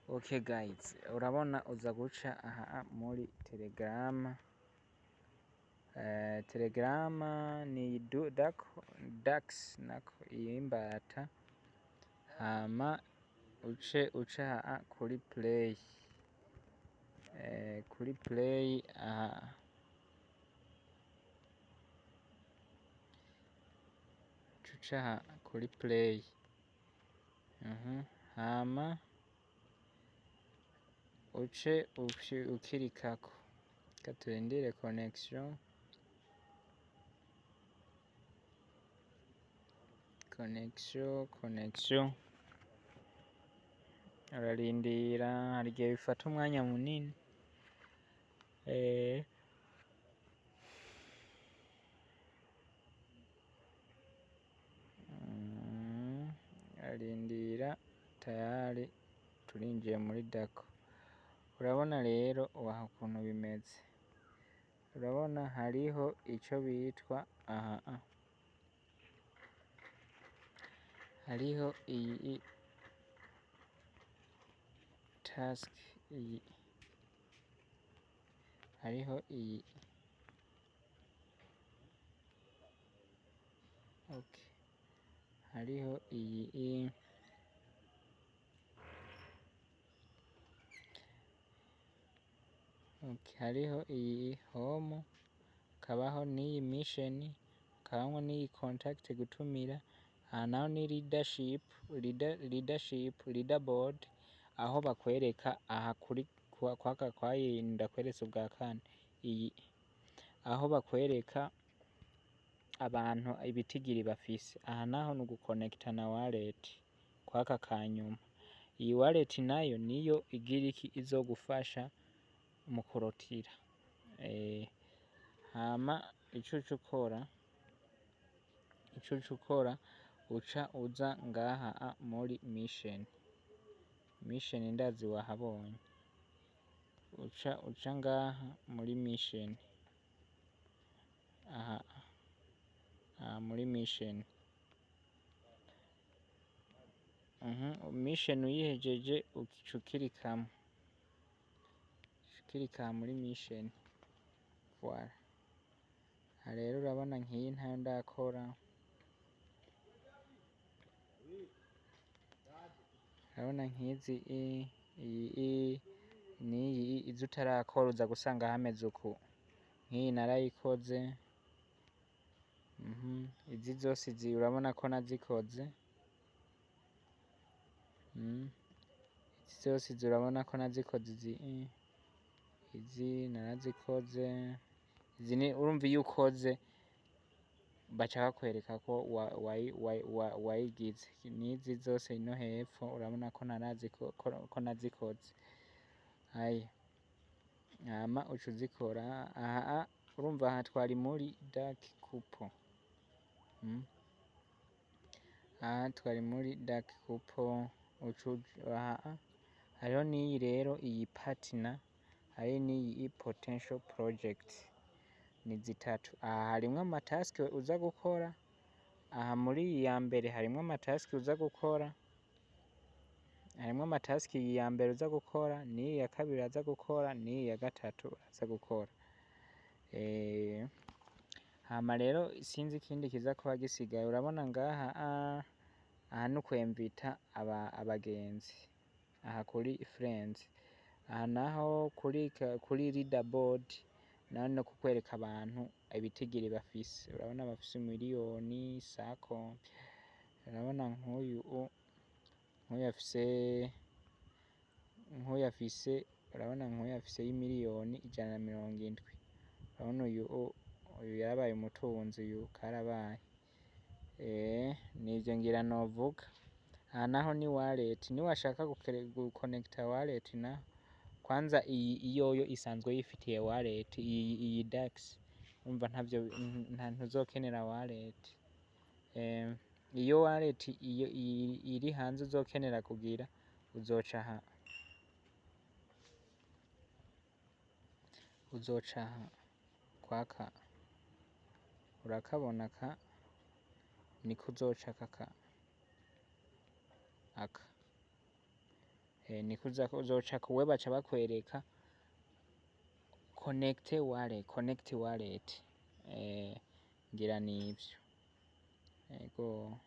Okay guys, urabona uza guca aha muri Telegram. Telegram ni Dax nako iyimbata, hama uce uca aha kuri play, kuri play aha, uca aha kuri play. Hama uce ukirikako. Reka turindire connection, connection, connection. Urarindira, hari igihe bifata umwanya munini. Arindira, tayari turinjiye muri dako. Urabona rero waha ukuntu bimeze. Urabona hariho ico bitwa aha, hariho iyi task, iyi hariho iyi, okay, hariho iyi, okay, hariho iyi home, kabaho n'iyi mission, kabamwo n'iyi contact gutumira. Aha naho ni leadership, leadership leaderboard, aho bakwereka aha kuri kwaka kwayi ndakweretse ubwa kane iyi, aho bakwereka abantu ibitigiri bafise. Aha naho ni uguconnecta na wallet kwaka kanyuma. Iyi wallet nayo niyo igira iki, izogufasha mu kurotira. Hama ico uca ukora, uca uza ngaha muri mission. Mission ndazi wahabonye. Uca ngaha muri mission, aha, aha muri mission. Mission uyihejeje, uca ukirikamwo, uca ukirika muri mission. Voilà. Aha rero urabona nkiyi ntayo ndakora. Urabona nkizi iyi n'iyi, izo utarakora uza gusanga hameze uku. Nk'iyi narayikoze. Izi zose izi urabona ko nazikoze. Izi zose izi urabona ko nazikoze, izi narazikoze. Izi ni urumva iyo ukoze baca bakwereka ko wayigize. N'izi zose ino hepfo urabona ko ko nazikoze. Aya hama uca uzikora aha. Urumva aha twari muri dark couple. Aha twari muri dark couple. Uca aha hariho n'iyi rero, iyi partner, hari n'iyi potential project, ni zitatu. Aha harimwo ama task uza gukora. Aha muri iyi ya mbere harimwo ama task uza gukora, harimwo ama task iyi ya mbere uza gukora, n'iyi ya kabiri uraza gukora, n'iyi ya gatatu uraza gukora. Hama rero sinzi ikindi kiza kuba gisigaye. Urabona ngaha aha ni ukwemvita abagenzi aha kuri friends. Aha naho kuri leaderboard naho no kukwereka abantu ibitigiri bafise. Urabona bafise miliyoni sako. Urabona nk'uyu afise, urabona nk'uyu afise y'imiliyoni 170. Urabona uyu yarabaye umutunzi, uyu karabaye. Nivyo ngira novuga. Aha naho ni wallet, niwashaka guconnecta wallet naho kwanza iyi iyoyo isanzwe yifitiye wallet, iyi DAX, umva ntavyo ntuzokenera wallet. Iyo wallet iyo iri hanze uzokenera kugira uzoca aha, uzoca aha kwaka, urakabona ka niko uzoca kaka aka. Niko uza uzocako, we baca bakwereka connect wallet, connect wallet. Ngira nivyo, ego.